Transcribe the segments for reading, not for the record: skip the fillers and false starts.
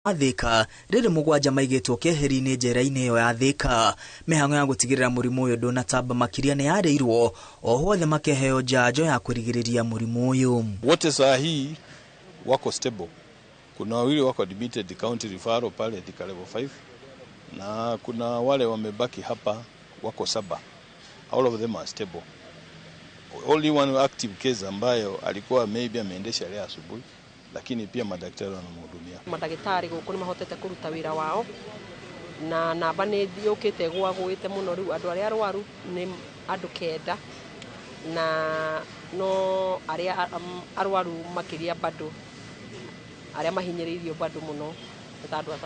Thika rĩrĩ 7 maigĩtwo keheri-inĩ njera-inĩ ĩyo ya Thika. Mĩhang'o ya gũtigĩrĩra mũrimũ ũyũ ndũnatamba makĩria nĩ yarĩirwo oho othe makĩheo njanjo ya kũrigĩrĩria mũrimũ ũyũ. Wote saa hii wako stable. Kuna wawili wako admitted county referral pale Thika level 5 na kuna wale wamebaki hapa wako 7. All of them are stable. Only one active case ambayo alikuwa maybe ameendesha leo asubuhi, lakini pia madaktari wanamhudumia. Madaktari guku ni mahotete kuruta wira wao na namba ni yukite gwagwite muno riu andu aria arwaru ni andu 9 na no aria arwaru makiria bado aria mahinyiriirio bado muno ta andu 3.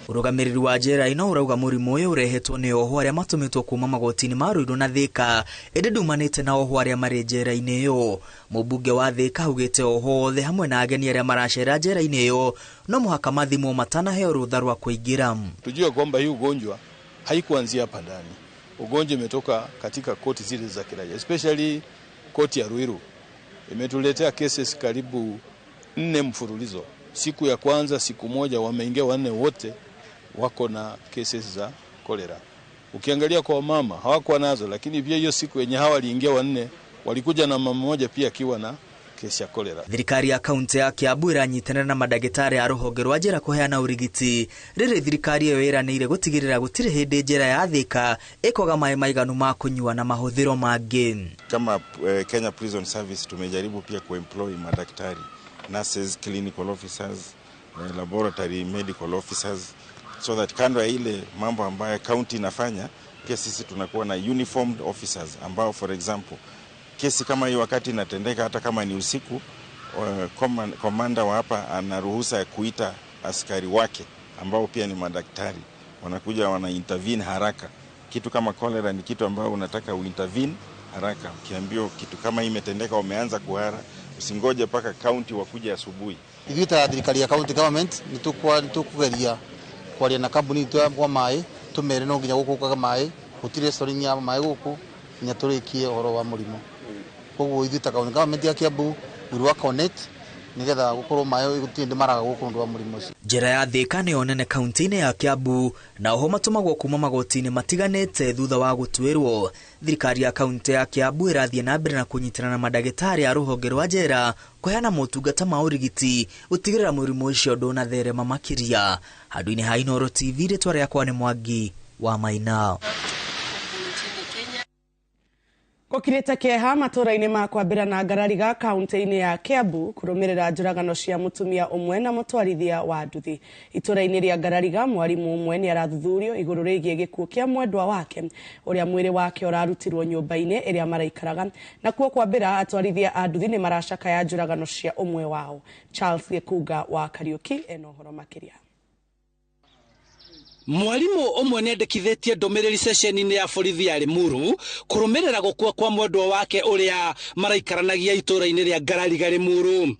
Urugamiriri wa njera ino urauga murimu uyu urehetwo ni oho aria matumitwo kuma magoti-ini ma Ruiru na Thika indi ndumanite na oho aria mari njera-ini iyo. Mubunge wa Thika augite oho othe hamwe na ageni aria maracera njera-ini iyo no muhaka mathimwo matanaheo rutha rwa kuingira. Tujue kwamba hii ugonjwa haikuanzia hapa ndani. Ugonjwa umetoka katika koti zile za kiraia, especially koti ya Ruiru imetuletea cases karibu 4 mfululizo. Siku ya kwanza siku moja wameingia 4 wote wako na cases za cholera. Ukiangalia kwa mama hawakuwa nazo, lakini pia hiyo siku yenye hawa waliingia 4 walikuja na mama mmoja pia akiwa na kesi ya cholera. Thirikari ya kaunti ya Kiambu iranyitanĩra na mandagĩtarĩ a rũhonge rwa njera kũheana ũrigiti. Rĩrĩ thirikari ĩyo ĩranĩire gũtigĩrĩra gũtirĩ hĩndĩ njera ya Thika ĩkwaga maĩ maiganu ma kũnyua na mahũthĩro mangĩ. Kama Kenya Prison Service tumejaribu pia kuemploy madaktari, nurses, clinical officers, laboratory medical officers, so that kando ya ile mambo ambayo county inafanya pia sisi tunakuwa na uniformed officers ambao, for example, kesi kama hiyo wakati inatendeka hata kama ni usiku, commander wa hapa ana ruhusa ya kuita askari wake ambao pia ni madaktari, wanakuja wana intervene haraka. Kitu kama cholera ni kitu ambao unataka uintervene haraka. Ukiambiwa kitu kama hii imetendeka, umeanza kuhara, usingoje paka county wakuja asubuhi. Ithuĩ ta thirikari ya county government nĩtũkugeria kwaria na kambuni itũ ya maĩ tũmere no nginya gũkũ gũkaga maĩ, gũtirĩ storing ya maĩ gũkũ nginya tũrĩkie ũhoro wa mũrimũ. Koguo ithuĩ ta county government ya Kiambu we work on it nigetha gukorwo maĩ gũtirĩ ndĩ maraga gũkũ nĩ ũndũ wa mũrimũ ũcio. Njera ya Thika nĩyo nene kaunti-inĩ ya Kiambu na oho matũmagwo kuma magoti-inĩ matiganĩte thutha wa gũtuĩrwo. Thirikari ya kaunti ya Kiambu ĩrathiĩ na mbere na kũnyitana na mandagĩtarĩ a rũhonge rwa njera kũheana motungata ma ũrigiti gũtigĩrĩra mũrimũ ũcio ndũnatherema makĩria. Handũ-inĩ ha Inooro TV, rĩtwa rĩakwa nĩ Mwangi wa Maina. Gũkirĩte kĩeha matũũra-inĩ ma Kwambĩra na Ngarariga kaunti-inĩ ya Kiambu kũrũmĩrĩra njũragano cia mũtumia ũmwe na mũtwarithia wa nduthi. Itũũra-inĩ rĩa Ngarariga mwarimũ ũmwe nĩ arathuthurio igũrũ rĩgiĩ gĩkuũ kĩa mwendwa wake ũrĩa mwĩrĩ wake ũrarutirwo nyũmba-inĩ ĩrĩa maraikaraga. Nakuo Kwambĩra atwarithia a nduthi nĩ maracakaya njũragano cia ũmwe wao. Charles Gĩkunga wa Kariũki ena ũhoro makĩria. Mwalimu ũmwe nĩandĩkithĩtie ndũmĩrĩri ceceni-inĩ ya borithi ya Limuru kũrũmĩrĩra gũkua kwa mwendwa wake ũrĩa maraikaranagia itũũra-inĩ rĩa Ngarariga Limuru.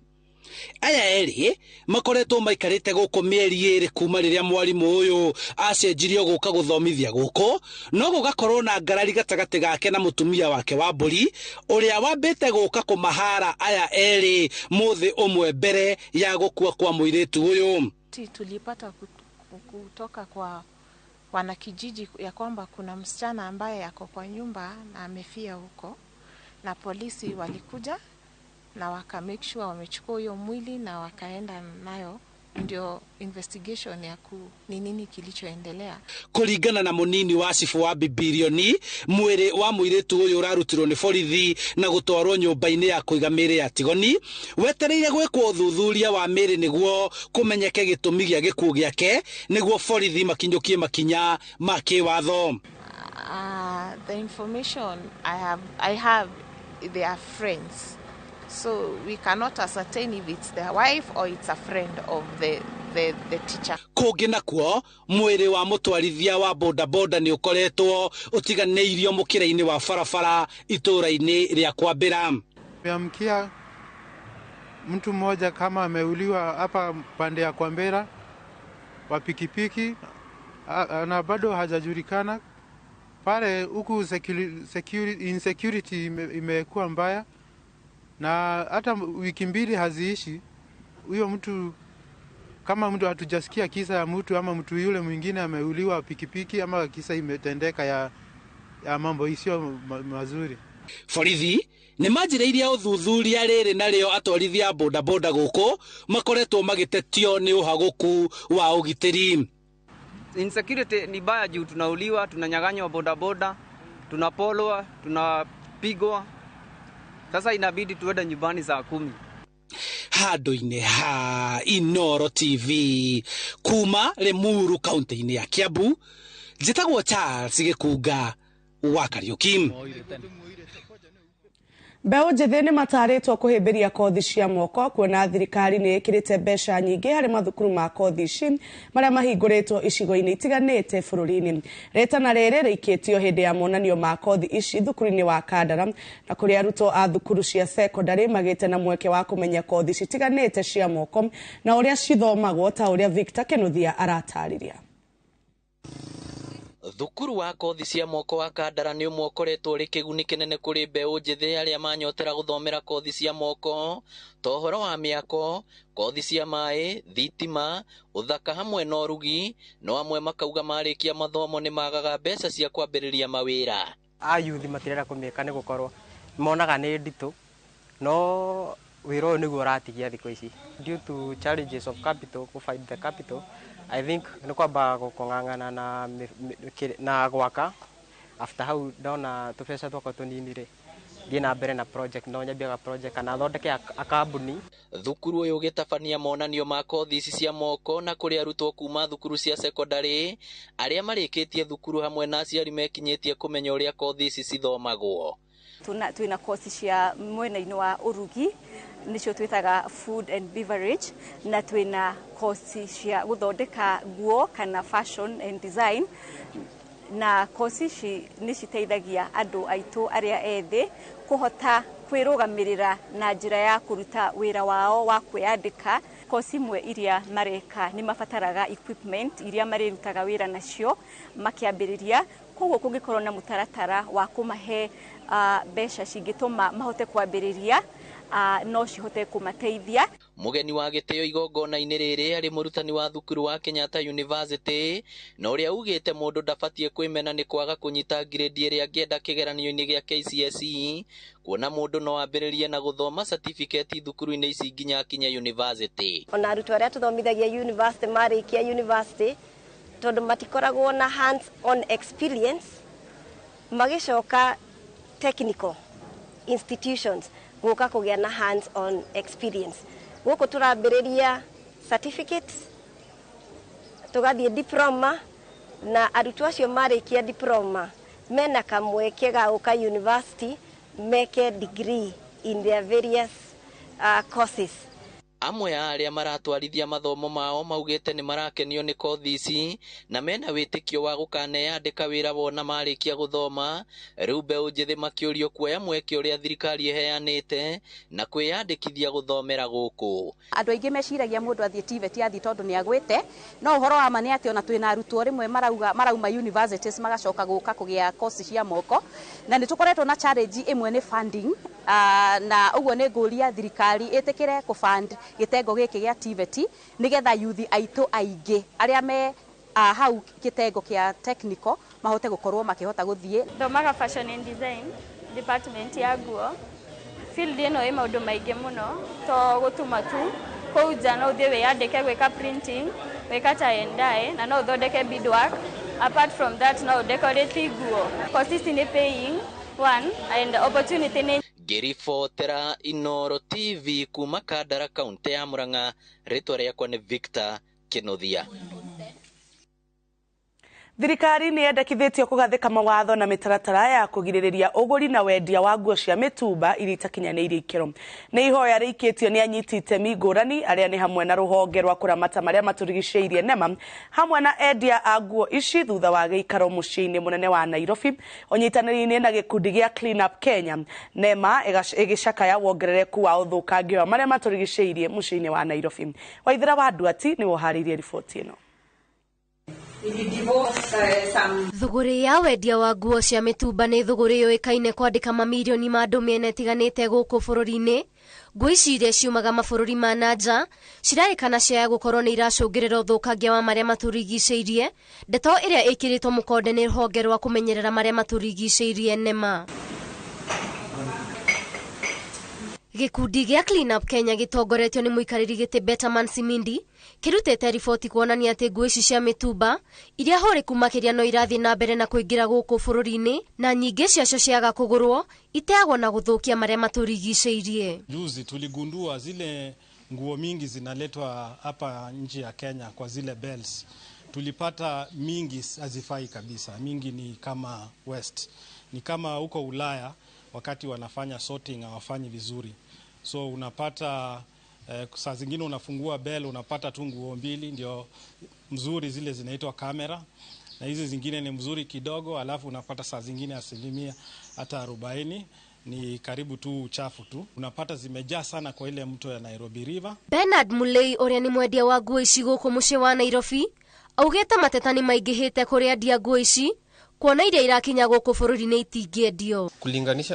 Aya erĩ makoretwo maikarĩte gũkũ mĩeri 2 kuma rĩrĩa mwalimu ũyũ acenjirio gũka gũthomithia gũkũ, no gũgakorwo na ngarari gatagatĩ gake na mũtumia wake wa mbũri ũrĩa wambĩte gũka kũmahara aya erĩ mũthĩ ũmwe mbere ya gũkua kwa mũirĩtu ũyũ. Tulipata kutoka kwa wanakijiji ya kwamba kuna msichana ambaye ako kwa nyumba na amefia huko, na polisi walikuja na waka make sure wamechukua hiyo mwili na wakaenda nayo, ndio investigation ya ni nini kilichoendelea. Kuringana na munini wa cibu wa Bibirioni, mwĩrĩ wa mũirĩtu ũyũ ũrarutirwo nĩ borithi na gũtwarwo nyũmba-inĩ ya kũiga mĩĩrĩ ya Tigoni, wetereire gwĩkwo ũthuthuria wa mĩĩrĩ nĩguo kũmenyeke gĩtũmi gĩa gĩkuũ gĩake, nĩguo borithi makinyũkie makinya ma kĩwatho. The information I have, they are friends. So we cannot ascertain if it's the wife or it's a friend of the teacher. Kũngĩ nakuo mwĩrĩ wa mũtwarithia wa boda boda nĩ ũkoretwo ũtiganĩirio mũkĩra-inĩ wa barabara itũũra-inĩ rĩa Kwambĩra. Tumeamkia mtu mmoja kama ameuliwa hapa pande ya Kwambĩra wa pikipiki na bado hajajulikana. Pale huku insecurity imekuwa mbaya na hata wiki 2 haziishi. Huyo mtu Kama mtu hatujasikia kisa ya mtu ama mtu yule mwingine ameuliwa pikipiki ama kisa imetendeka ya mambo isiyo mazuri. Borithi nĩ manjĩrĩirie ũthuthuria rĩrĩ narĩo atwarithia a bodaboda gũkũ makoretwo magĩtetio nĩ ũhagũku wa ũgitĩri. Insecurity ni baya juu tunauliwa, tunanyang'anywa bodaboda, tunapolwa, tunapigwa. Sasa inabidi tuende nyumbani saa 10. Handũ-inĩ ha Inooro TV kuma Limuru kaunti-inĩ ya Kiambu, njĩtagwo Charles Gĩkunga wa Kariuki. Mbeũ njĩthĩ nĩ matarĩtwo kũhĩmbĩria kothi cia moko kuona thirikari nĩ ĩkĩrĩte mbeca nyingĩ harĩ mathukuru ma kothi ici marĩa mahingũrĩtwo icigo-inĩ itiganĩte bũrũri-inĩ. Rĩtana rĩrĩ rĩikĩtio hĩndĩ ya monanio ma kothi ici thukuru-inĩ wa Kandara na kũrĩa arutwo a thukuru cia sekondarĩ magĩte na mweke wa kũmenya kothi citiganĩte cia moko na ũrĩa cithomagwo ta ũrĩa Victor Kinuthia aratarĩria. Thukuru wa kothi cia moko wa Kandara nĩ ũmwe ũkoretwo ũrĩ kĩguni kĩnene kũrĩ mbeũ njĩthĩ arĩa manyotera gũthomera kothi cia moko ta ũhoro wa mĩako, kothi cia maĩ, thitima, ũthaka hamwe na ũrugi, no amwe makauga marĩkia mathomo nĩ magaga mbeca cia kwambĩrĩria mawĩra. A youth matirenda kũmĩka nĩ gũkorwo monaga nĩ nditũ, no wĩra ũyũ nĩguo ũratigia thikũ ici. Due to challenges of capital, to find the capital, I think nĩ kwamba kũng'ang'ana na gwaka. After hau ndona tũbeca twakwa tũnini rĩ, thiĩ na mbere na project, no nyambiaga project kana thondeke a kambuni. Thukuru ũyũ ũgĩtabania monanio ma kothi ici cia moko na kũrĩ arutwo kuma thukuru cia sekondarĩ arĩa marĩkĩtie thukuru hamwe na aciari mekinyĩtie kũmenya ũrĩa kothi ici cithomagwo. Twina kosi cia mwena-inĩ wa ũrugi nĩcio twĩtaga food and beverage, na twina kosi cia gũthondeka nguo kana fashion and design, na kosi ici nĩ citeithagia andũ aitũ arĩa ethĩ kũhota kwĩrũgamĩrĩra na njĩra ya kũruta wĩra wao wa kwĩyandĩka. Kosi imwe iria mareka nĩ mabataraga equipment iria marĩrutaga wĩra nacio makĩambĩrĩria, koguo kũngĩkorwo na mũtaratara wa kũmahe mbeca cingĩtũma mahote kwambĩrĩria, no cihote kũmateithia. Mũgeni wa gĩtĩo igongona-inĩ rĩrĩ arĩ mũrutani wa thukuru wa Kenyatta University na ũrĩa ugĩte mũndũ ndabatiĩ kwĩmena nĩ kwaga kũnyita grade ĩrĩa angĩenda kĩgeranio-inĩ gĩa KCSE, kuona mũndũ no ambĩrĩrie na gũthoma certificate thukuru-inĩ ici nginya akinye university. Ona arutwo arĩa tũthomithagia university marĩkia university tondũ matikoragwo na hands on experience, magĩcoka technical institutions gũka kũgĩa na hands on experience. Gũkũ tũrambĩrĩria certificates, tũgathiĩ diploma, na arutwo acio marĩkia diploma mena kamweke ga gũka university meke degree in their various courses. Amwe a arĩa maratwarithia mathomo mao maugĩte nĩ marakenio nĩ kothi ici na mena wĩtĩkio wa gũkaneyandĩka wĩra wona marĩkia gũthoma. Rĩu mbeũ njĩthĩ makĩũrio kuoya mweke ũrĩa thirikari ĩheanĩte na kwĩyandĩkithia gũthomera gũkũ. Andũ aingĩ meciragia mũndũ athiĩ TVET athiĩ tondũ nĩ agwĩte, no ũhoro wa ma nĩ atĩ ona twĩna arutwo rĩmwe marauga marauma universities magacoka gũka kũgĩa kosi cia moko, na nĩ tũkoretwo na challenge ĩmwe nĩ funding. Na ũguo nĩ ngũria thirikari ĩtĩkĩre kũfund gĩtengo gĩkĩ gĩa TVET nĩgetha yuthi aitũ aingĩ arĩa me hau gĩtengo kĩa technical mahote gũkorwo makĩhota gũthiĩ. Thomaga fashion and design department ya nguo. Field ĩno ĩ maũndũ maingĩ mũno to gũtuma tu, kũu nja no ũthiĩ wĩyandĩke gwĩka printing, gwĩka tie and dye, na no ũthondeke beadwork. Apart from that no ũdecorate nguo. Course ici nĩ paying one and opportunity nĩ. Ngĩribotera Inooro TV kuma Kandara kaunti ya Murang'a, rĩtwa rĩakwa nĩ Victor Kinuthia. Thirikari nĩ yendekithĩtio kũgathĩka mawatho na mĩtaratara ya kũgirĩrĩria ũgũri na wendia wa nguo cia mĩtumba iria itakinyanĩirie ikĩro. Nĩ ihoya rĩikĩtio nĩ anyiti itemi ngũrani arĩa nĩ hamwe na rũhonge rwa kũramata marĩa matũrigicĩirie NEMA hamwe na endia a nguo ici thutha wa gĩikaro mũciĩ-inĩ mũnene wa Nairobi ũnyitanĩri-inĩ na gĩkundi gĩa Clean Up Kenya. NEMA ĩgĩcakaya wongerereku wa ũthũkangia wa marĩa matũrigicĩirie mũciĩ-inĩ wa Nairobi. Waithera wa Nduati nĩwe ũharĩirie riboti ĩno. Thũgũrĩ ya wendia wa nguo cia mĩtumba nĩ thũgũrĩ yũĩkaine kwandĩka mamirioni ma andũ mĩena ĩtiganĩte gũkũ bũrũri-inĩ. Nguo ici iria ciumaga mabũrũri ma na nja cirarĩkana ciaya gũkorwo nĩ iracũngĩrĩra ũthũkangia wa marĩa matũrigicĩirie, ndeto ĩrĩa ĩkĩrĩtwo mũkonde nĩ rũhonge rwa kũmenyerera marĩa matũrigicĩirie NEMA. Gĩkundi gĩa Clean Up Kenya gĩtongoretio nĩ mũikarĩri gĩtĩ Betterman Simindi kĩrutĩte riboti kuonania atĩ nguo ici cia mĩtumba iria hũrĩku makĩria no irathiĩ na mbere na kũingĩra gũkũ bũrũri-inĩ na nyingĩ ciacio ciaga kũgũrwo iteagwo na gũthũkia marĩa matũrigicĩirie. Juzi tuligundua zile nguo mingi zinaletwa hapa nchi ya Kenya kwa zile bells. Tulipata mingi hazifai kabisa, mingi ni kama West, ni kama huko Ulaya wakati wanafanya sorting hawafanyi vizuri. So unapata saa zingine unafungua bell unapata tu nguo mbili ndio mzuri, zile zinaitwa kamera, na hizi zingine ni mzuri kidogo, alafu unapata saa zingine 40% ni karibu tu uchafu tu. Unapata zimejaa sana kwa ile mto ya Nairobi River. Bernard Mulei ũrĩa nĩ mwendia wa nguo ici gũkũ mũciĩ wa Nairobi augĩte mateta nĩ maingĩhĩte kũrĩ endia nguo ici kuona iria irakinya gũkũ bũrũri-inĩ itingĩendio.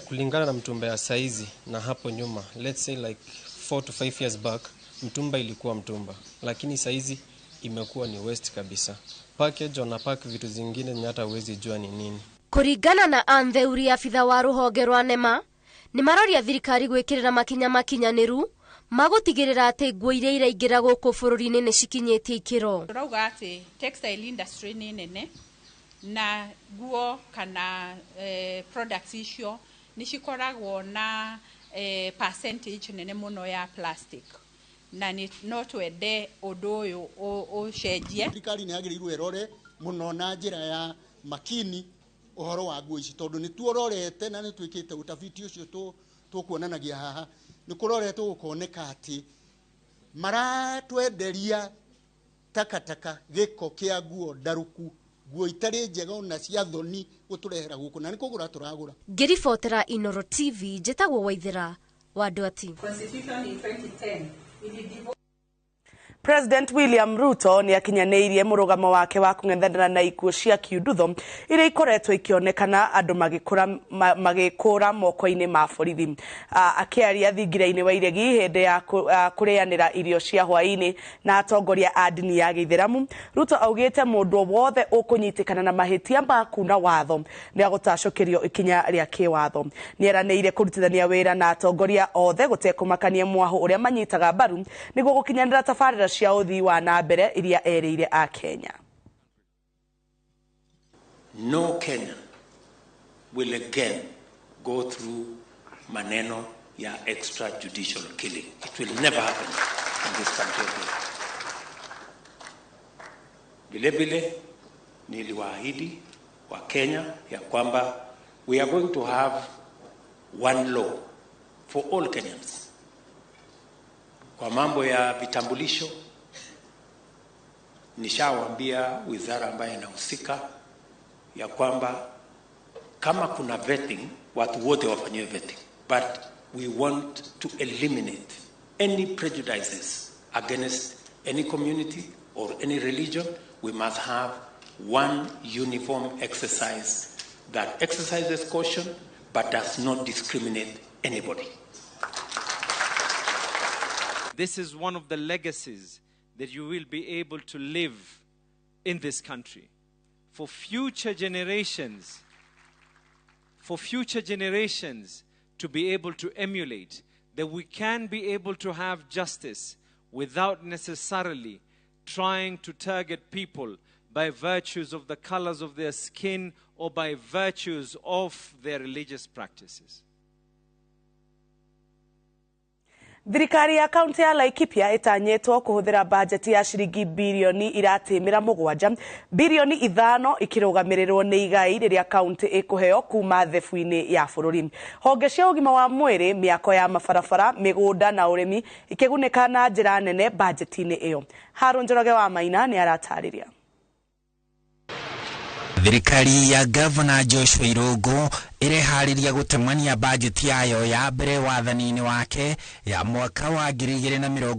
Kulingana na mtumba ya saizi na hapo nyuma, let's say like 4 to 5 years back, mtumba ilikuwa mtumba, lakini saizi imekuwa ni waste kabisa. Package wana pack vitu zingine ni hata huwezi jua ni nini. Kũringana na Ann Theuri, abitha wa rũhonge rwa NEMA, nĩ maroria thirikari gwĩkĩrĩra makinya makinyanĩru magũtigĩrĩra atĩ nguo iria iraingĩra gũkũ bũrũri-inĩ nĩ cikinyĩtie ikĩro. Tũrauga atĩ textile industry nĩ nene na nguo kana products icio nĩ cikoragwo na percentage nene mũno ya plastic, na no twende ũndũ ũyũ ũcenjie. Thirikari nĩ yagĩrĩirwo ĩrore mũno na njĩra ya makini ũhoro wa nguo ici, tondũ nĩ tuororete na nĩ twĩkĩte ũtafiti ũcio tũkuonanagia haha, nĩ kũroretwo gũkoneka atĩ maratwenderia takataka, gĩko kĩa nguo ndarũku, nguo itarĩ njega ona cia thoni gũtũrehera gũkũ, na nĩ kũgũra tũragũra. Ngĩribotera Inoro TV, njĩtagwo Waithera wa Ndwati. President William Ruto nĩ akinyanĩirie mũrũgamo wake wa kũng'ethanĩra na ikuũ cia kiundutho iria ikoretwo ikĩonekana andũ magĩkũra moko-inĩ ma borithi. Akĩaria thingira-inĩ wa iregi hĩndĩ ya kũrĩanĩra irio cia hwaĩ-inĩ na atongoria a ndini ya gĩithĩramu, Ruto augĩte mũndũ wothe ũkũnyitĩkana na mahĩtia ma kuna watho nĩ agũtacũkĩrio ikinya rĩa kĩwatho. Nĩeranĩire kũrutithania wĩra na atongoria othe gũtekũmakania mwahũ ũrĩa manyitaga mbaru nĩguo gũkinyanĩra tabarĩra cia ũthii wa na mbere iria erĩire a Kenya. No Kenyan will again go through maneno ya extrajudicial killing. It will never happen in this country again. Vile vile niliwaahidi wa Kenya ya kwamba we are going to have one law for all Kenyans. Kwa mambo ya vitambulisho, nishawaambia wizara ambayo inahusika ya kwamba kama kuna vetting, watu wote wafanyiwe vetting. But we want to eliminate any prejudices against any community or any religion. We must have one uniform exercise that exercises caution but does not discriminate anybody. This is one of the legacies that you will be able to live in this country. For future generations to be able to emulate, that we can be able to have justice without necessarily trying to target people by virtues of the colors of their skin or by virtues of their religious practices. Thirikari ya kaunti ya Laikipia ĩtanyĩtwo kũhũthĩra bajeti ya ciringi birioni iratimĩra 7 birioni 5 ikĩrũgamĩrĩrwo nĩ igai rĩrĩa kaunti ĩkũheo kuma thebu-inĩ ya bũrũri. Honge cia ũgima wa mwĩrĩ, mĩako ya mabarabara, mĩgũnda na ũrĩmi ikĩgunĩka na njĩra nene bajeti-inĩ ĩyo. Harũ Njoroge wa Maina nĩ aratarĩria. Thirikari ya Gavana Joshua Irũngũ ĩreharĩria gũtemania bajeti yayo ya mbere wathani-inĩ wake ya mwaka wa 2023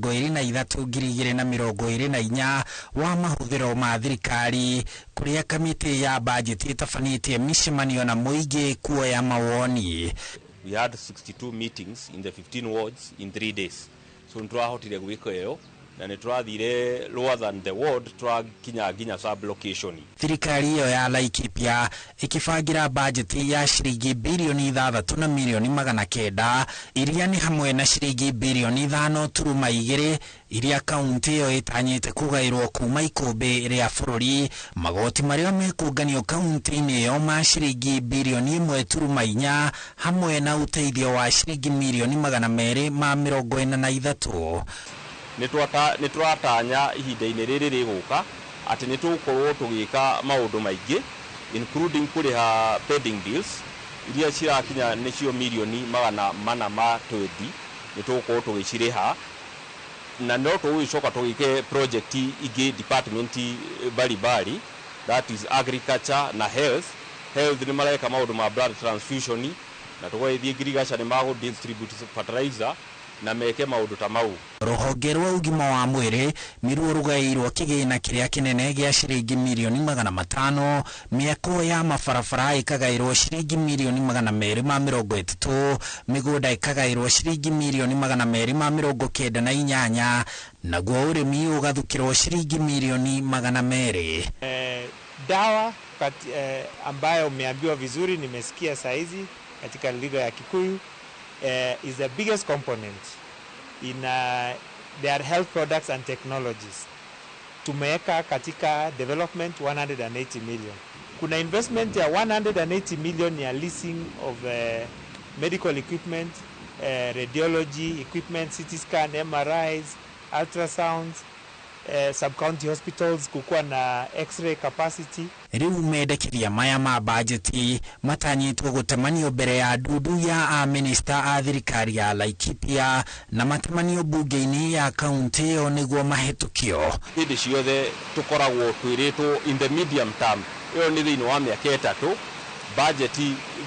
2024 wa mahũthĩro ma thirikari, kũrĩa kamĩtĩ ya bajeti ĩtabanĩtie mĩcemanio na mũingĩ kuoya mawoni. We had 62 meetings in the 15 wards in 3 days. So nĩtũrahotire gwĩka ĩyo na nĩtũrathire lower than the ward, tũrakinya nginya sub location. Thirikari ĩyo ya Laikipia ĩkĩbangĩra bajeti ya ciringi birioni 6.9 million, iria nĩ hamwe na ciringi birioni 5.2 iria kaunti ĩyo ĩtanyĩte kũgaĩrwo kuma ikũmbĩ rĩa bũrũri, magoti marĩa mekũnganio kaunti-inĩ ĩyo ma ciringi birioni 1.4, hamwe na ũteithio wa ciringi mirioni 243. Nĩ tũratanya ihinda-inĩ rĩrĩ rĩgũka atĩ nĩ tũgũkorwo tũgĩka maũndũ maingĩ, including kũrĩha pending bills iria cirakinya nĩcio mirioni 420. Nĩ tũgũkorwo tũgĩcirĩha na no tũgũgĩcoka tũgĩke project ingĩ department mbalimbali, that is agriculture na health. Health nĩ mareka maũndũ ma blood transfusion, na tũgagĩthiĩ ngirigaca nĩ magũ distribute fertilizer na meke maũndũ ta mau. Rũhonge rwa ũgima wa mwĩrĩ nĩruo rũgaĩirwo kĩgĩna kĩrĩa kĩnene gĩa ciringi mirioni 500, mĩako ya mabarabara ĩkagaĩrwo ciringi mirioni 230, mĩgũnda ĩkagaĩrwo ciringi mirioni 298, naguo ũrĩmi ũgathukĩrwo ciringi mirioni 200. Dawa ambayo umeambiwa vizuri, nimesikia saizi katika lugha ya Kikuyu, is the biggest component in their health products and technologies. Tumeweka katika development 180 million. Kuna investment ya 180 million ya leasing of medical equipment, radiology equipment, CT scan, MRIs, ultrasounds, sub-county hospitals kukuwa na x-ray capacity. Rĩu mendekithia maya ma bajeti matanyĩtwo gũtemanio mbere ya ndundu ya amĩnĩsta a thirikari ya Laikipia na matemanio mbunge-inĩ ya kaunti ĩyo nĩguo mahĩtũkio. Hĩndĩ ciothe tũkoragwo twĩrĩtwo in the medium term, ĩyo nĩ thĩinĩ wa mĩaka 3, budget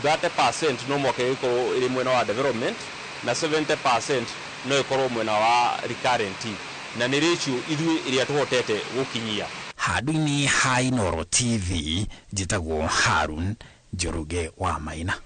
30% no mwaka ĩgĩkorwo ĩrĩ mwena wa development na 70% no ĩkorwo mwena wa recurrent, na nĩ ratio ithuĩ ĩrĩa tũhotete gũkinyia. Handũ-inĩ ha Inooro TV, njĩtagwo Harun Njoroge wa Maina.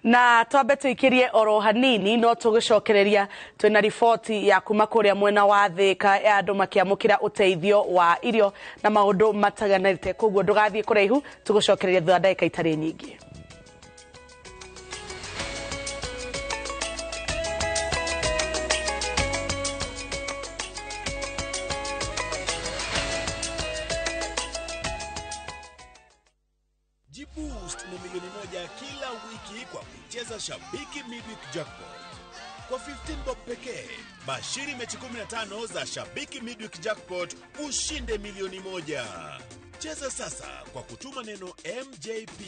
Na twambe tuikirie oro hanini, no tugicokereria twina riboti ya kuma kuria mwena wa Thika ya andu makiamukira uteithio wa irio na maundu mataganite, koguo ndugathie kuraihu, tugucokereria thutha ndagika itari nyingi. Jiboost na 1 milioni kila wiki kwa kucheza Shabiki Midweek Jackpot. Kwa 15 bob pekee, bashiri mechi 15 za Shabiki Midweek Jackpot ushinde 1 milioni. Cheza sasa kwa kutuma neno MJP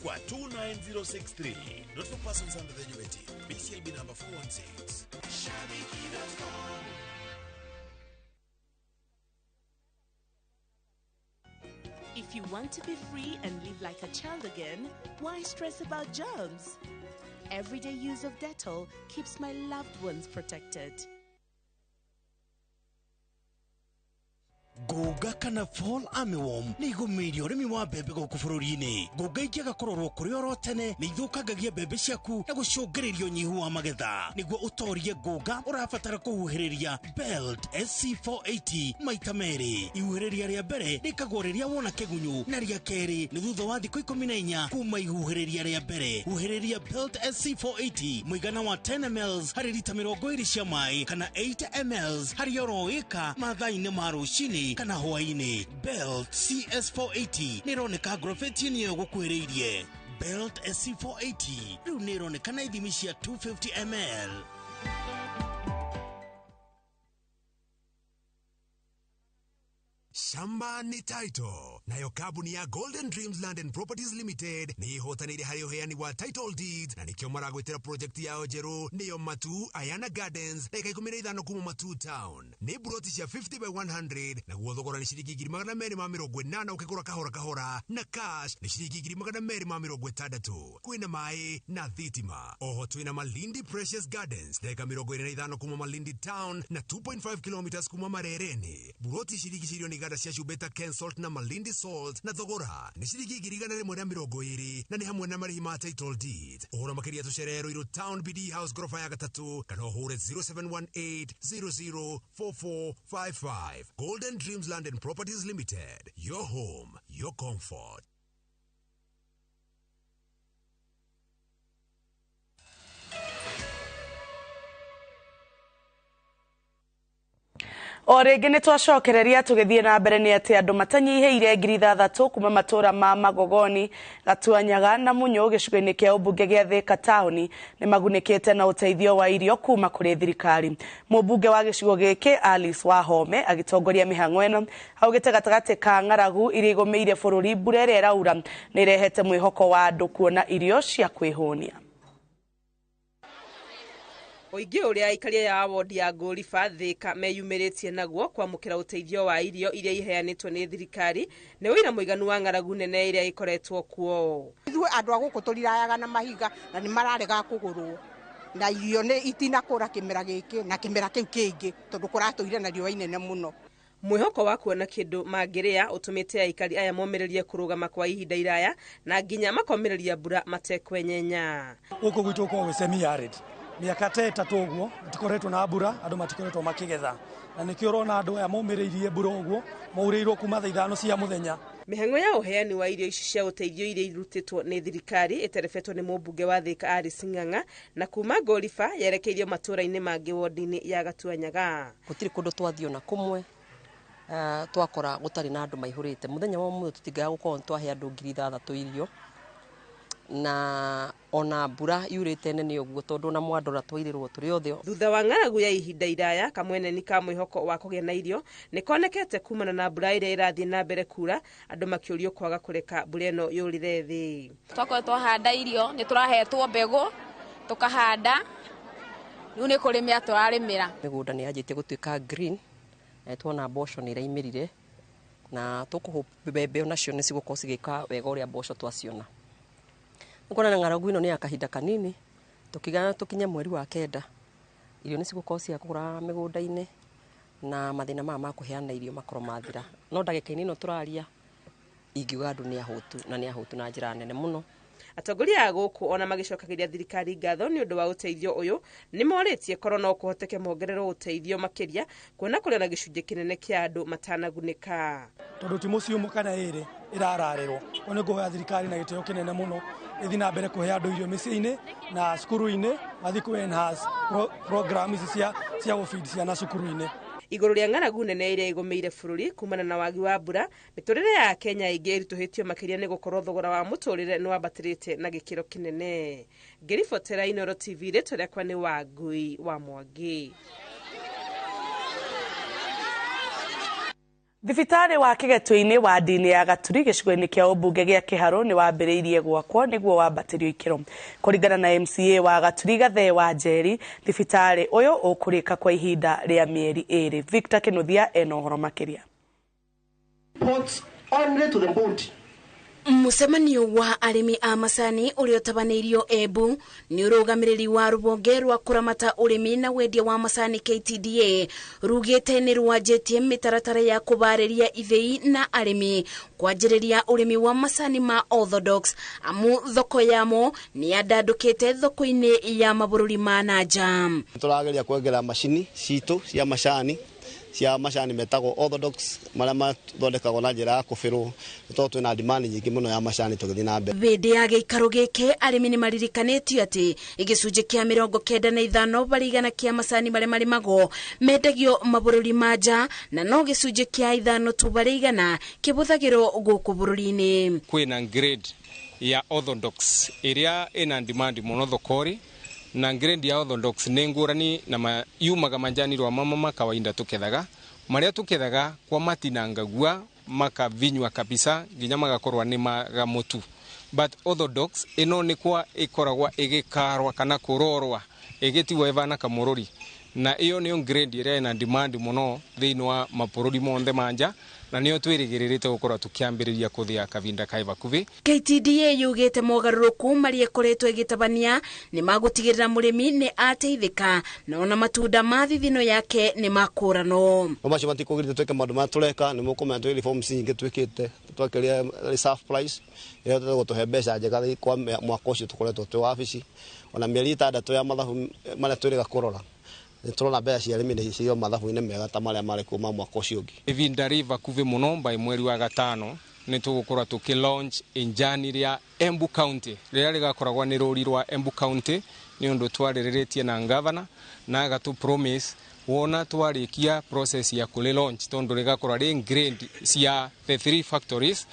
kwa 29063. Not for persons under the age of 18. BCLB number 416. Shabiki.com. If you want to be free and live like a child again, why stress about germs? Everyday use of Dettol keeps my loved ones protected. Ngũnga kana fall armyworm nĩ igũmĩirie ũrĩmi wa mbembe gũkũ bũrũri-inĩ. Ngũnga ingĩaga kũrorwo kũrĩ oro tene, nĩ ithũkangagia mbembe ciaku na gũcũngĩrĩria ũnyihu wa magetha. Nĩguo ũtorie ngũnga, ũrabatara kũhuhĩrĩria Belt SC480 maita merĩ. Ihuhĩrĩria rĩa mbere rĩkagwo rĩrĩa wona kĩgunyũ, na rĩa kerĩ nĩ thutha wa thikũ 14 kuma ihuhĩrĩria rĩa mbere. Huhĩrĩria Belt SC480 mũigana wa 10 ml harĩ rita 20 cia maĩ, kana 8 ml harĩ oro ĩka mathaa-inĩ ma rũcinĩ kana hwaĩ-inĩ. Belt CS480 nĩ ĩroneka ngrobeti-inĩ ĩyo gũkuhĩrĩirie. Belt SC480 rĩu nĩ ĩroneka na ithimi cia 250 ml. Shamba ni title. Nayo kambuni ya Golden Dreams Land and Properties Limited nĩ ĩhotanĩire harĩ ũheani wa title deeds, na nĩkĩo maragwĩtĩra project yao njerũ, nĩyo Matu Ayana Gardens, ndagĩka 15 kuma Matu Town. Nĩ buroti cia 50 by 100, naguo thogora nĩ ciringi 280,000 ũkĩgũra kahora kahora, na cash nĩ ciringi 260,000. Kwĩna maĩ na thitima. Oho twĩna Malindi Precious Gardens, ndagĩka 25 kuma Malindi Town na 2.5 kilometers kuma Marereni. Buroti cirigicĩirio nĩ iganda cia cumbĩ ta Kensalt na Malindi Salt, na thogora nĩ ciringi 120,000, na nĩ hamwe na marĩhi ma title deed. Ũhoro makĩria tũcerere Ruiru Town BD House ngoroba ya gatatũ, kana ũhũre 0718 004455. Golden Dreams Land and Properties Limited, your home, your comfort. O rĩngĩ nĩ twacokereria tũgĩthiĩ na mbere nĩ atĩ andũ matanyihĩire 6,000 kuma matũra ma Magogoni, Gatuanyaga na Munyũ gĩcigo-inĩ kĩa ũmbunge gĩa Thika taũni nĩ magunĩkĩte na ũteithio wa irio kuma kũrĩ thirikari. Mũmbunge wa gĩcigo gĩkĩ Alice Wahome agĩtongoria mĩhang'o ĩno augĩte gatagatĩ ka ng'aragu iria igũmĩire bũrũri, mbura ĩrĩa ĩraura nĩ ĩrehete mwĩhoko wa andũ kuona irio cia kwĩhũnia. Ũingĩ ũrĩa aikaria ya wodi ya Ngũriba Thika meyumĩrĩtie naguo kwamũkĩra ũteithio wa irio iria iheanĩtwo nĩ thirikari nĩ ũira mũiganu wa ng'aragu nene ĩrĩa ĩkoretwo kuo. Ithuĩ andũ a gũkũ tũrirayaga na mahiga na nĩ mararega kũgũrwo, na irio nĩ itinakũra kĩmera gĩkĩ na kĩmera kĩu kĩngĩ tondũ kũratũire na riũa inene mũno. Mwĩhoko wa kuona kĩndũ mangĩrĩa ũtũmĩte aikari aya momĩrĩrie kũrũgama kwa ihinda iraya na nginya makomĩrĩria mbura matekwenyenya. Gũkũ gwitũ gũkoragwo gwĩ semi arid. Mĩaka ta ĩtatũ ũguo tikoretwo na mbura, andũ matikoretwo makĩgetha, na nĩkĩo ũrona andũ aya maumĩrĩirie mbura ũguo, maurĩirwo kuma thaa 5 cia mũthenya. Mĩhang'o ya ũheani wa irio ici cia ũteithio iria irutĩtwo nĩ thirikari ĩterebetwo nĩ mũmbunge wa Thika Alice Ng'ang'a, na kuma Ngũriba yerekeirio matũra-inĩ mangĩ wodi-inĩ ya Gatuanyaga. Gũtirĩ kũndũ twathiĩ ona kũmwe twakora gũtarĩ na andũ maihũrĩte. Mũthenya wa ũmũthĩ tũtingaga gũkorwo nĩtwahe andũ 6,000 irio, na ona mbura yurĩte nene ũguo tondũ ona mwandora twairĩrwo tũrĩ othe. Thutha wa ng'aragu ya ihinda iraya, kamweneni ka mwĩhoko wa kũgĩa na irio nĩ konekete kumana na mbura ĩrĩa ĩrathiĩ na mbere kura, andũ makĩũrio kwaga kũreka mbura ĩno yũrĩre thĩ. Twakorwo twahanda irio nĩ tũrahetwo mbegũ tũkahanda, rĩu nĩ kũrĩmĩra tũrarĩmĩra. Mĩgũnda nĩ yanjĩtie gũtuĩka green, na tuona mboco nĩ iraimĩrire, na tũkũhũp mbembe onacio nĩ cigũkorwo cigĩka wega ũrĩa mboco twaciona. Nĩkuona na ng'aragu ĩno nĩ ya kahinda kanini, tũkigana tũkinye mweri wa 9 irio nĩ cigũkorwo cia kũgũra mĩgũnda-inĩ, na mathĩna maya ma kũheana irio makorwo mathira. No ndagĩka-inĩ ĩno tũraria ingiuga andũ nĩ ahũtu, na nĩ ahũtu na njĩra nene mũno. Atongoria a gũkũ ona magĩcokagĩria thirikari ngatho nĩ ũndũ wa ũteithio ũyũ nĩ morĩtie korwo no kũhoteke mongererwo ũteithio makĩria, kuona kũrĩ na gĩcunjĩ kĩnene kĩa andũ matanagunĩka. Tondũ ti mũciĩ ũmwe kana ĩrĩ ĩrararĩrwo, koguo nĩ ngũhoya thirikari na gĩtĩo kĩnene mũno ĩthiĩ na mbere kũhe andũ irio mĩciĩ-inĩ na cukuru-inĩ, mathiĩ kũ enhance program ici cia gũ feed ciana cukuru-inĩ. Igũrũ rĩa ng'aragu nene ĩrĩa ĩgũmĩire bũrũri kumana na wagi wa mbura, mĩtũrĩre ya Kenya ĩngĩ ĩritũhĩtio makĩria nĩ gũkorwo thogora wa mũtũrĩre nĩ wambatĩrĩte na gĩkĩro kĩnene. Ngĩribotera Inooro TV, rĩtwa rĩakwa nĩ Wangui wa Mwangi. Thibitarĩ wa Kĩgetuinĩ wa ndini ya Gaturi gĩcigo-inĩ kĩa ũmbunge gĩa Kĩharũ nĩ wambĩrĩirie gwakwo nĩguo wambatĩrio ikĩro. Kũringana na MCA wa Gaturi Gathee wa Njeri, thibitarĩ ũyũ ũkũrĩka kwa ihinda rĩa mĩeri 2. Victor Kĩnuthia ena ũhoro makĩria. Mũcemanio wa arĩmi a macani ũrĩa ũtabanĩirio Embu nĩ ũrũgamĩrĩri wa rũhonge rwa kũramata ũrĩmi na wendia wa macani KTDA rugĩte nĩ rwanjĩtie mĩtaratara ya kũbarĩria ithĩi na arĩmi kwanjĩrĩria ũrĩmi wa macani ma orthodox, amu thoko yamo nĩ yandandũkĩte thoko-inĩ ya mabũrũri ma na nja. Tũrageria kuongerera macini citũ cia macani metagwo orthodox marĩa mathondekagwo na njĩra ya kũbĩrwo, tondũ twĩna demand nyingĩ mũno ya macani tũgĩthiĩ na mbere. Hĩndĩ ya gĩikaro gĩkĩ arĩmi nĩ maririkanĩtio atĩ gĩcunjĩ kĩa 95 harĩ igana kĩa macani marĩa marĩmagwo mendagio mabũrũri ma nja, na no gĩcunjĩ kĩa 5 tu harĩ igana kĩhũthagĩrwo gũkũ bũrũri-inĩ. Kwĩna grade ya orthodox ĩrĩa ĩna demand mũno thoko-rĩ, na grade ya orthodox nĩ ngũrani na yumaga manjani rwa mama ma kawaida tukethaga, Maria tukethaga kwa matinangagua makavinywa kabisa nginya magakorwa ni magamutu. But orthodox ino ni kwa ikoragwa igikarwa kana kurorwa igitiwa ivana kamururi, na iyo niyo grade iria ina demand muno thiini wa mabũrũri monthe manja, na niyo twirigirite gukorwa tukiambiriria kuthia kavinda kai bakuvi. KTDA yugite mogarũrũku maria ikoretwo ĩgĩtabania nĩ magũtigĩrĩra mũrĩmi nĩ ateithĩka na ona matunda ma thithino yake nĩ makũranwo. No macio matikũgirĩte twĩke maũndũ marĩa tũreka, nĩ mũkũmenya twĩ reforms nyingĩ twĩkĩte, twakĩria reserve price ĩrĩa tũgũtũhe mbeca njega kwa mwaka ũcio tũkoretwo twĩ wabici, ona mĩeri 6 ya mathabu marĩa twĩrĩga kũrora nĩtũrona mbeca cia arĩmi nĩ cio mathabu-inĩ mega ta marĩa marĩ kuma mwaka ũcio ũngĩ. Ivinda rĩ vakuvi mũno by mweri wa 5 nĩ tũgũkorwo tũkĩ launch injani rĩa Embu County rĩrĩa rĩgakoragwo nĩ rũri rwa Embu County, nĩ ũndũ twarĩrĩrĩtie na governor na agatũ promise wona twarĩkia process ya kũrĩ launch tondũ rĩgakorwo rĩ grade cia the 3 factories.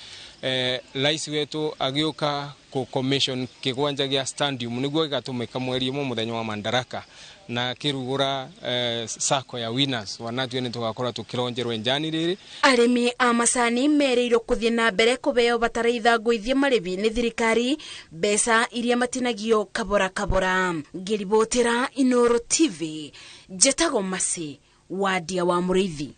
Rais wetu agĩũka kũ commission kĩgwanja gĩa stadium nĩguo gĩgatũmĩka mweri ũmwe mũthenya wa Madaraka na kirugura sako ya winners wanatue nĩ tũgakorwo tũkĩronjerwo njani rĩrĩ. Arĩmi a macani merĩirwo kũthiĩ na mbere kũheo bataraitha ngũithie marĩbi nĩ thirikari mbeca iria matinagio kabora kabora. Ngĩribotera Inoro TV, njetagwo Masi Wadia wa Mũrĩithi.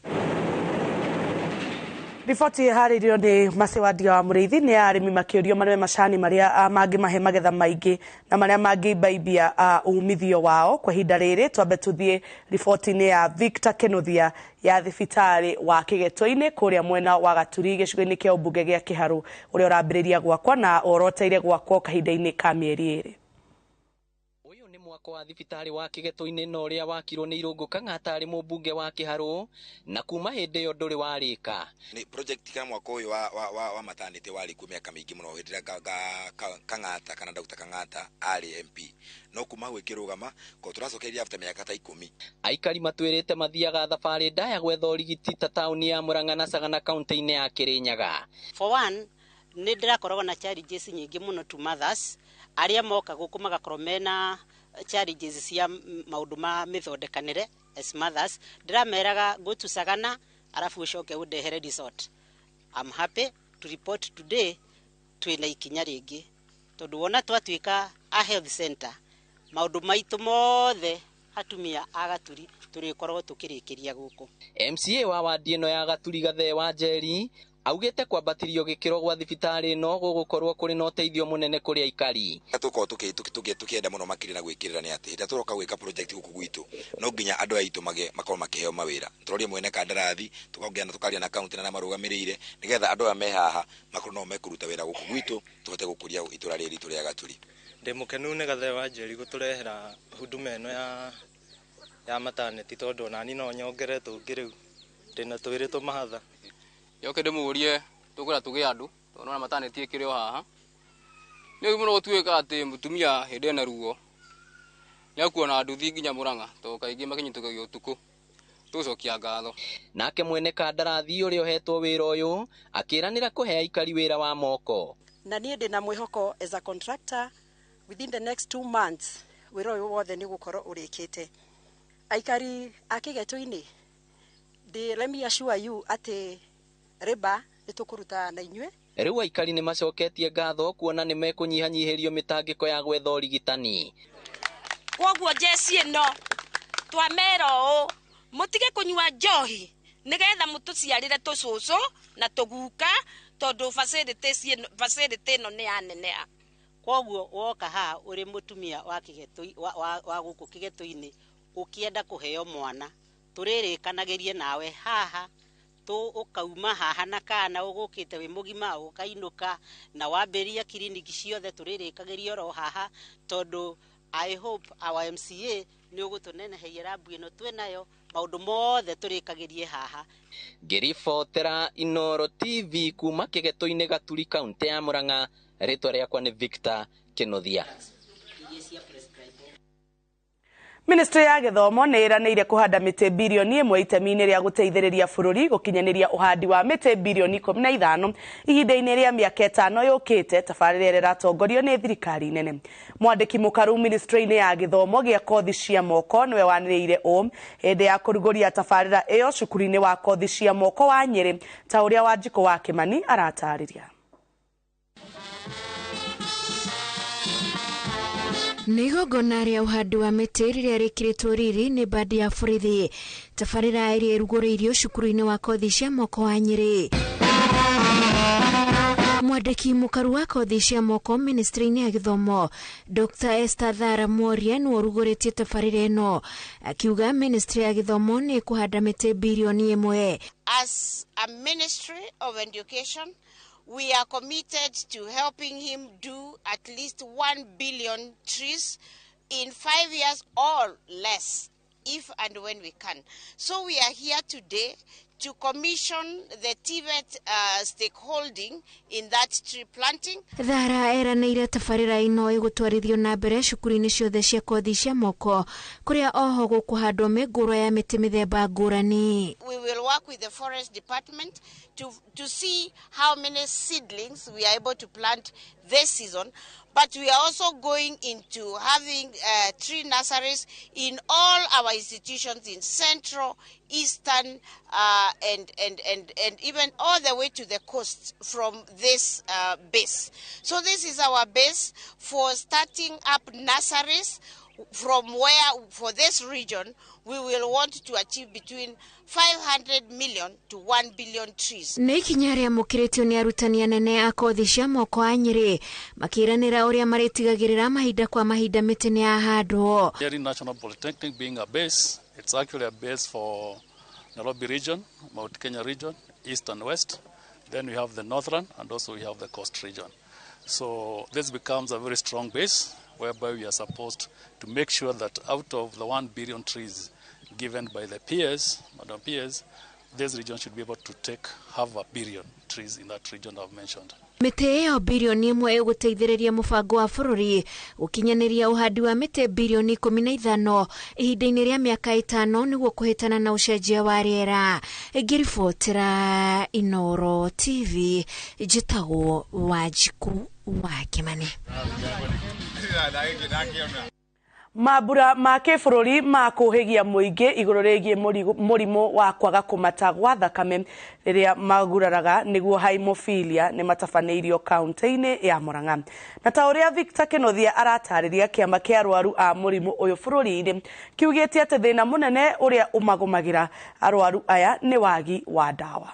Riboti ĩharĩirio nĩ Masi Wadia wa Mũrĩithi nĩ ya arĩmi makĩũrio marĩme macani marĩa mangĩmahe magetha maingĩ na marĩa mangĩimbaibia umithio wao. Kwa ihinda rĩrĩ twambe tũthiĩ riboti-inĩ ya Victor Kenuthia ya thibitarĩ wa Kĩgeto-inĩ kũrĩa mwena wa Gaturi gĩcigo-inĩ kĩa ũmbunge gĩa Kĩharũ, ũrĩa ũrambĩrĩria gwakwa na oroteire gwakwo kahinda-inĩ ka mĩeri 2. Mwako wa thibitarĩ wa Kĩgeto-inĩ na ũrĩa wakirwo nĩ Irũngũ Kang'ata arĩ mũmbunge wa Kĩharũ, na kuma hĩndĩ ĩyo ndũrĩ warĩka. Nĩ project kana mwako ũyũ wa maternity warĩ kuo mĩaka mĩingĩ mũno hĩndĩ ĩrĩa Kang'ata kana Dr. Kang'ata arĩ MP, no kuma hau ĩkĩrũgama ko tũracokereria after mĩaka ta 10. Aikari matwĩrĩte mathiaga thabarĩ ndaya gwetha ũrigiti ta taũni ya Murang'a na Sagana kaunti-inĩ ya Kĩrĩnyaga. For one, nĩ ndĩrakoragwo na challenges nyingĩ mũno to mothers arĩa moka gũkũ magakorwo mena challenges cia maũndũ ma mĩthondekanĩre as mothers. Ndĩrameraga go to Sagana arafu ũcoke ũndehere resort. I'm happy to report today twĩna ikinya rĩngĩ tondũ wona twatuĩka a health center maũndũ maitũ mothe atumia a Gaturi tũrĩkoragwo tũkĩrĩkĩria gũkũ. MCA wa wadi ĩno ya Gaturi Gathee wa Njeri augĩte kwambatĩrio gĩkĩro gwa thibitarĩ ĩno gũgũkorwo kũrĩ na ũteithio mũnene kũrĩ aikari. Tũkorwo tũkĩenda mũno makĩria na gwĩkĩrĩra nĩ atĩ hĩndĩ tũroka gwĩka project gũkũ gwitũ no nginya andũ aitũ makorwo makĩheo mawĩra. Tũrorie mwene kandarathi tũkongea na tũkaria na kaunti na marũgamĩrĩire nĩgetha andũ aya me haha makorwo no mekũruta wĩra gũkũ gwitũ tũhote gũkũria itũra rĩrĩ ritũ rĩa Gaturi. Ndĩ mũkenu nĩ Gathee wa Njeri gũtũrehera huduma ĩno ya maternity tondũ onani no nyongere tũngĩ rĩu ndĩna twĩrĩ tũmahatha. Yoke ndĩmũrie tũkwĩra tũgĩe andũ tondũ nona maternity ĩkĩrĩ o haha. Nĩ mũno gũtuĩka atĩ mũtumia hĩndĩ ena ruo nĩakuona nduthi nginya Murang'a tondũ kaingĩ makinyitũkagio ũtukũ. Tũgũcokia ngatho. Nake mwene kandarathi ũrĩa ũhetwo wĩra ũyũ akĩranĩra kũhe aikari wĩra wa moko. Na niĩ ndĩna mwĩhoko as a contractor within the next 2 months wĩra ũyũ wothe nĩ ũgũkorwo ũrĩkĩte. Aikari a Kĩgeto-inĩ, let me assure you atĩ rĩba nĩ tũkũruta na inyuĩ. Rĩu aikari nĩ macoketie ngatho kuona nĩ mekũnyihanyihĩrio mĩtangĩko ya gwetha ũrigitani. Kwoguo njeci ĩno twamera ũũ mũtige kũnyua njohi nĩgetha mũtũciarĩre tũcũcũ na tũguka tondũ facility ĩno nĩ yaneneha. Kwoguo woka haha ũrĩ mũtumia wa Kĩgeto wa gũkũ Kĩgeto-inĩ ũkĩenda kũheo mwana tũrĩrĩkanagĩrie nawe haha tu ukauma haha na kana ũgũkĩte wĩ mũgima ũkainũka na wambĩrĩria kiriniki ciothe tũrĩrĩkagĩria oro haha tondũ I hope our MCA nĩ ũgũtũneneheria rambu ĩno twĩnayo maũndũ mothe tũrĩkagĩrie haha. Ngĩribotera Inoro TV kuma Kĩgeto-inĩ Gaturi kaunti ya Murang'a, rĩtwa rĩakwa nĩ Victor Kĩnuthia. Ministry ya gĩthomo nĩ ĩranĩire kũhanda mĩtĩ birioni 1 itemi-inĩ rĩa gũteithĩrĩria bũrũri gũkinyanĩria ũhandi wa mĩtĩ birioni 15 ihinda-inĩ rĩa mĩaka 5 yũkĩte tabarĩra ĩrĩa ĩratongorio nĩ thirikari nene. Mwandĩki mũkaru ministry-inĩ ya gĩthomo gĩa kothi cia moko nĩwe wanĩrĩire ũũ hĩndĩ ya kũrugũria tabarĩra ĩyo cukuru-inĩ wa kothi cia moko wa Nyĩrĩ ta ũrĩa Wanjikũ wa Kĩmani aratarĩria. Nĩ igongona rĩa ũhandi wa mĩtĩ rĩrĩa rĩkĩrĩtwo riri nĩ bandi ya borithi tabarĩra ĩrĩa ĩrugũrĩirio cukuru-inĩ wa kothi cia moko wa Nyĩrĩ. Mwandĩki mũkaru wa kothi cia moko ministry-inĩ ya gĩthomo Dr. Esther Thara Mworia nĩwe ũrugũrĩtie tabarĩra ĩno akiuga ministry ya gĩthomo nĩ ĩkũhanda mĩtĩ birioni 1. As a ministry of education, we are committed to helping him do at least 1 billion trees in 5 years or less, if and when we can. So we are here today to commission the TVET stakeholding in that tree planting. Thara eranĩire tabarĩra ĩno ĩgũtwarithio na mbere cukuru-inĩ ciothe cia kothi cia moko kũrĩa oho gũkũhandwo mĩngũrwa ya mĩtĩ mĩthemba ngũrani. We will work with the forest department to see how many seedlings we are able to plant this season, but we are also going into having tree nurseries in all our institutions in Central, Eastern, and even all the way to the coast from this base. So this is our base for starting up nurseries from where, for this region, we will want to achieve between 500 million to 1 billion trees. Nĩ ikinya rĩamũkĩrĩtio nĩ arutani anene a kothi cia moko a Nyĩrĩ makĩranĩra ũrĩa marĩtigagĩrĩra mahinda kwa mahinda mĩtĩ nĩ yahandwo. Nyeri National Polytechnic being a base, it's actually a base for Nairobi region, Mount Kenya region, East and West. Then we have the Northern and also we have the Coast region. So this becomes a very strong base whereby we are supposed to make sure that out of the 1 billion trees given by the peers, Madam Peers, this region should be able to take 500 million trees in that region I've mentioned. Mĩtĩ ĩyo birioni 1 ĩgũteithĩrĩria mũbango wa bũrũri gũkinyanĩria ũhandi wa mĩtĩ birioni 15 ihinda-inĩ rĩa mĩaka 5 nĩguo kũhĩtana na ũcenjia wa rĩera. Ngĩribotera Inoro TV njĩtagwo Wanjikũ wa Kĩmani. Mambura ma kĩbũrũri ma kũhĩgia mũingĩ igũrũ rĩgiĩ mũrimũ wa kwaga kũmata gwa thakame rĩrĩa maguraraga nĩguo haemophilia nĩ matabanĩirio kaunti-inĩ ya Murang'a. Na ta ũrĩa Victor Kĩnuthia aratarĩria, kĩama kĩa arwaru a mũrimũ ũyũ bũrũri-inĩ kiugĩte atĩ thĩna mũnene ũrĩa ũmagũmagĩra arwaru aya nĩ wagi wa ndawa.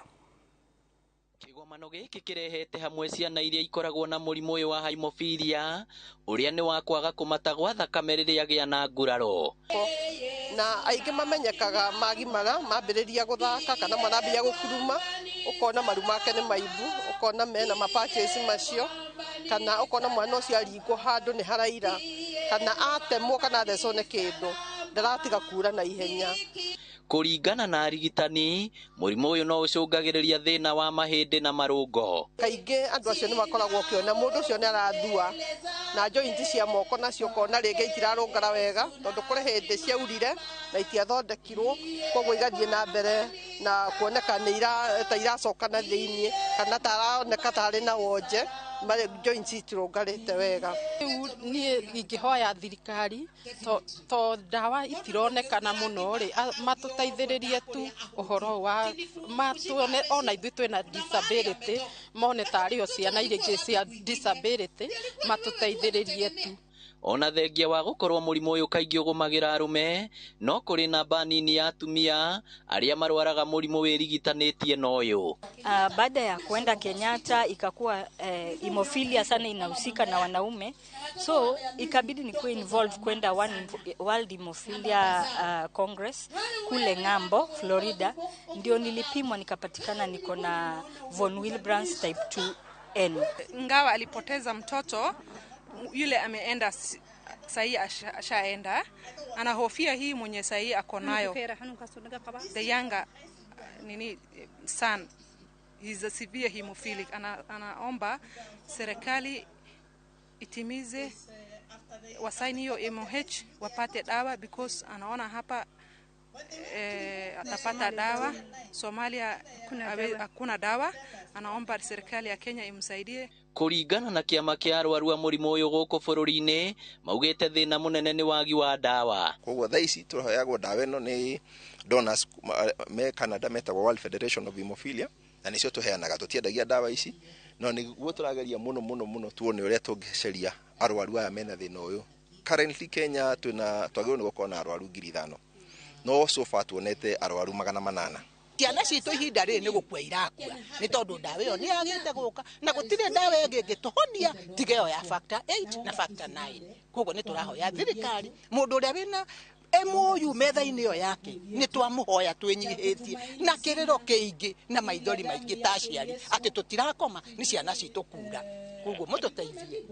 Kĩgomano gĩkĩ kĩrehete hamwe ciana iria ikoragwo na mũrimũ ũyũ wa haemophilia ũrĩa nĩ wa kwaga kũmata gwa thakame rĩrĩa agĩa na nguraro. Na aingĩ mamenyekaga magimara mambĩrĩria gũthaka kana marambia gũkuruma, ũkona maru make nĩ maimbu, ũkona mena mapatches macio, kana ũkona mwana ũcio aringwo handũ nĩ haraira, kana atemwo kana athecwo nĩ kĩndũ ndaratiga kura na ihenya. Kũringana na arigitani, mũrimũ ũyũ no ũcũngagĩrĩria thĩna wa mahĩndĩ na marũngo. Kaingĩ andũ acio nĩ makoragwo ũkĩona mũndũ ũcio nĩ arathua na joint cia moko nacio ũkona rĩngĩ itirarũngara wega tondũ kũrĩ hĩndĩ ciaurire na itiathondekirwo, koguo igathiĩ na mbere na kuoneka nĩ ta iracoka na thĩiniĩ kana ta aroneka ta arĩ na wonje, joints itirũngarĩte wega. Rĩu niĩ ingĩhoya thirikari to ndawa itironekana mũno rĩ, matũteithĩrĩrie tu ũhoro wa matuone ona ithuĩ twĩna disability, mone tarĩ o ciana iria ingĩ cia disability, matũteithĩrĩrie tu. Ona thengia wa gũkorwo mũrimũ ũyũ kaingĩ ũgũmagĩra arũme, no kũrĩ namba nini ya atumia arĩa marwaraga mũrimũ wĩrigitanĩtie na ũyũ. Baada ya kuenda Kenyatta ikakuwa hemophilia sana inahusika na wanaume, so ikabidi nikuwe involved kwenda World Hemophilia Congress kule ng'ambo Florida, ndio nilipimwa nikapatikana niko na von Willebrand's type 2N. Ingawa alipoteza mtoto yule ameenda sahi, ashaenda, anahofia hii mwenye sahi ako nayo, the younger nini son, he's a severe hemophilic. Anaomba serikali itimize Wasaini hiyo MOH wapate dawa because anaona hapa atapata dawa. Somalia hakuna dawa, anaomba serikali ya Kenya imsaidie. Kũringana na kĩama kĩa arwaru a mũrimũ ũyũ gũkũ bũrũri-inĩ maugĩte thĩna mũnene nĩ wagi wa ndawa. Koguo thaa ici tũheagwo ndawa ĩno nĩ donors me Canada metagwo World Federation of Hemophilia, na nĩcio tũheanaga. Tũtiendagia ndawa ici, no nĩguo tũrageria mũno mũno mũno tuone ũrĩa tũngĩceria arwaru aya mena thĩna ũyũ. Currently Kenya twĩna twagĩrĩirwo nĩ gũkorwo na arwaru 5,000, no so far tuonete arwaru 800. Ciana citũ ihinda rĩrĩ nĩ gũkua irakua nĩ tondũ ndawa ĩyo nĩ yagĩte gũka, na gũtirĩ ndawa ĩngĩ ĩngĩtũhonia tiga ĩyo ya factor 8 na factor 9. Koguo nĩ tũrahoya thirikari, mũndũ ũrĩa wĩna MOU metha-inĩ ĩyo yake nĩ twamũhoya twĩnyihĩtie na kĩrĩro kĩingĩ na maithori maingĩ ta aciari atĩ tũtirakoma nĩ ciana citũ kura, koguo mũtũteithie.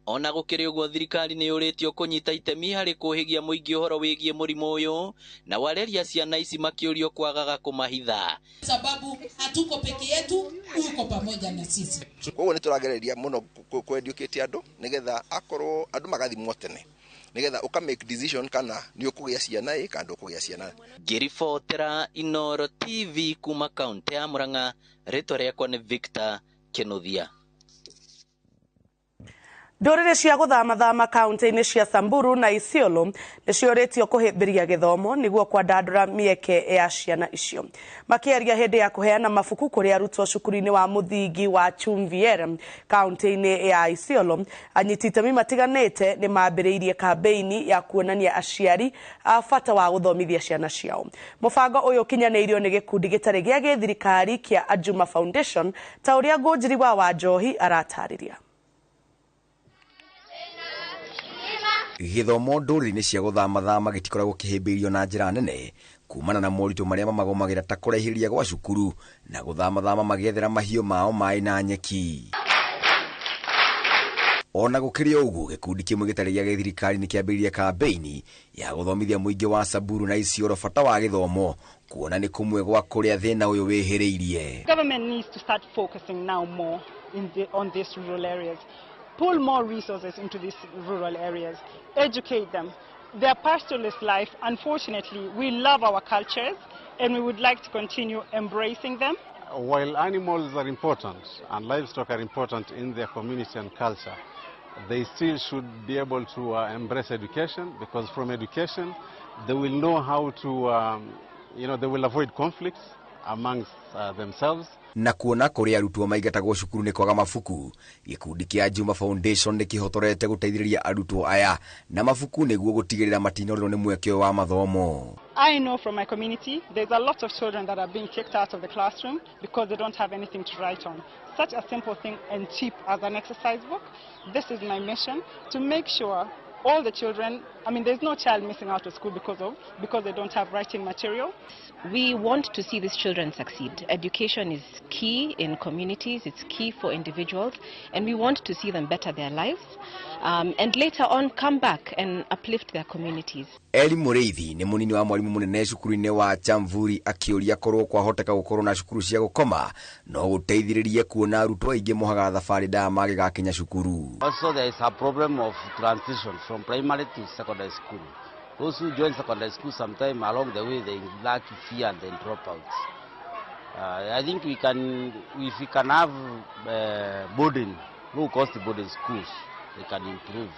Ona gũkĩrĩ ũguo thirikari nĩ yũrĩtio kũnyita itemi harĩ kũhĩgia mũingĩ ũhoro wĩgiĩ mũrimũ ũyũ, na wareria ciana ici makĩũrio kwagaga kũmahitha. Sababu hatuko peke yetu, uko pamoja na sisi. Koguo nĩ tũragereria mũno kũ-educate andũ nĩgetha akorwo andũ magathimwo tene, nĩgetha ũka make decision kana nĩ ũkũgĩa ciana ĩ kana ndũkũgĩa ciana. Ngĩribotera Inooro TV kuma kaũntĩ ya Murang'a, rĩtwa rĩakwa nĩ Victor Kĩnuthia. Ndũrĩrĩ cia gũthamathama kaunti-inĩ cia Samburu na Isiolo nĩciũrĩtio kũhĩmbĩria gĩthomo nĩguo kwandandũra mĩeke ya ciana icio. Makĩaria hĩndĩ ya kũheana mabuku kũrĩ arutwo cukuru-inĩ wa mũthingi wa Chumvier kaunti-inĩ ya Isiolo, anyiti itemi matiganĩte nĩ mambĩrĩirie kambĩini ya kuonania aciari a bata wa gũthomithia ciana ciao. Mũbango ũyũ ũkinyanĩirio nĩ gĩkundi gĩtarĩ gĩa gĩthirikari kĩa Ajuma Foundation, ta ũrĩa Ngũnjiri wa Wanjohi aratarĩria. Gĩthomo ndũrĩrĩ-inĩ cia gũthamathama gĩtikoragwo kĩhĩmbĩirio na njĩra nene kumana na moritũ marĩa mamagũmagĩra ta kũraihĩrĩria gwa cukuru na gũthamathama magĩethera mahiũ mao maĩ na nyeki. Ona gũkĩrĩ ũguo, gĩkundi kĩmwe gĩtarĩ gĩa gĩthirikari nĩ kĩambĩrĩirie kambĩini ya gũthomithia mũingĩ wa Samburu na Isiolo bata wa gĩthomo, kuona nĩ kũmwe gwa kũrĩa thĩna ũyũ wĩhĩrĩirie. Government needs to start focusing now more on these rural areas. Pull more resources into these rural areas, educate them. Their pastoralist life, unfortunately, we love our cultures and we would like to continue embracing them. While animals are important and livestock are important in their community and culture, they still should be able to embrace education, because from education they will know how to, they will avoid conflicts amongst themselves. Na kuona kũrĩa arutwo maingatagwo cukuru nĩ kwaga mabuku, gĩkundi kĩa Juma Foundation nĩ kĩhotorete gũteithĩrĩria arutwo aya na mabuku nĩguo gũtigĩrĩra matinorĩrwo nĩ mweke wa mathomo. I know from my community there's a lot of children that are being kicked out of the classroom because they don't have anything to write on. Such a simple thing and cheap as an exercise book. This is my mission, to make sure all the children, I mean, there's no child missing out of school because they don't have writing material. We want to see these children succeed. Education is key in communities, it's key for individuals, and we want to see them better their lives, and later on come back and uplift their communities. Eli Mũrĩithi nĩ mũnini wa mwarimu mũnene cukuru-inĩ wa Chamvuri akĩũria korwo kwahoteka gũkorwo na cukuru cia gũkoma no gũteithĩrĩrie kuona arutwo aingĩ mohaga thabarĩ ndaya magĩgakinya cukuru. Also there is a problem of transition from primary to secondary school. Those who join secondary school sometime along the way they lack fear and then drop out. I think we can, if we can have boarding, low cost boarding schools, they can improve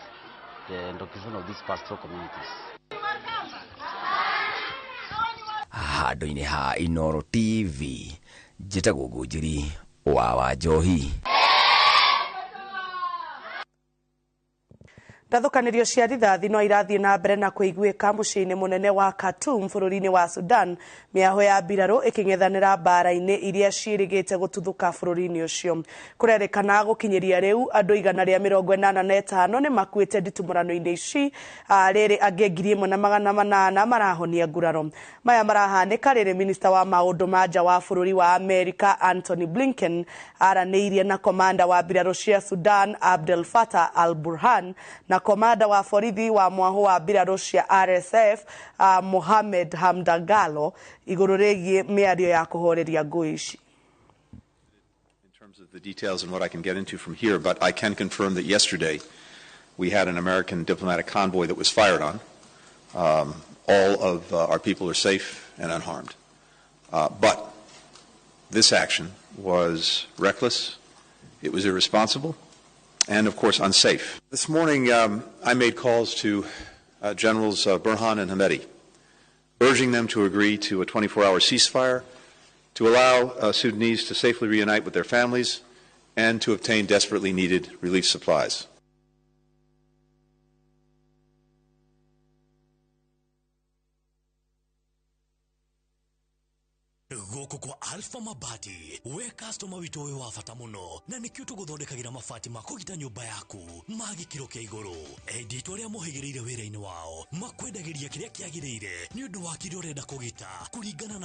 the education of these pastoral communities. Handũ-inĩ ha Inooro TV, njĩtagwo Ngũnjiri wa Wanjohi. Ndathũkanĩrio cia rithathi no irathiĩ na mbere na kũiguĩka mũciĩ-inĩ mũnene wa Khartoum bũrũri-inĩ wa Sudan, mĩaho ya mbirarũ ĩkĩng'ethanĩra mbara-inĩ iria ciĩrĩgĩte gũtuthũka bũrũri-inĩ ũcio. Kũrerĩkana gũkinyĩria rĩu andũ 185 nĩ makuĩte nditimũrano-inĩ ici, rĩrĩ angĩ 1800 marahonia nguraro. Maya marahanĩka rĩrĩ minista wa maũndũ ma nja wa bũrũri wa Amerika Antony Blinken aranĩirie na komanda wa mbirarũ cia Sudan Abdel Fattah al-Burhan na komanda wa borithi wa mwaho wa mbirarũ cia RSF Mohamed Hamdagalo igũrũ rĩgiĩ mĩario ya kũhoreria ngũĩ ici. In terms of the details and what I can get into from here, but I can confirm that yesterday We had an American diplomatic convoy that was fired on. All of our people are safe and unharmed. But this action was reckless, it was irresponsible, and, of course, unsafe. This morning, I made calls to Generals Burhan and Hemedti, urging them to agree to a 24-hour ceasefire, to allow Sudanese to safely reunite with their families, and to obtain desperately needed relief supplies. Gũkũ kwa Alpha Mabati, we customer witũ wĩ wa bata mũno, na nĩkĩo tũgũthondekagĩra mabati ma kũgita nyũmba yaku ma gĩkĩro kĩa igũrũ. Endia itũ arĩa mohĩgĩrĩire wĩra-inĩ wao makwendagĩria kĩrĩa kĩagĩrĩire nĩ ũndũ wa kĩrĩa ũrenda kũgita kũringana na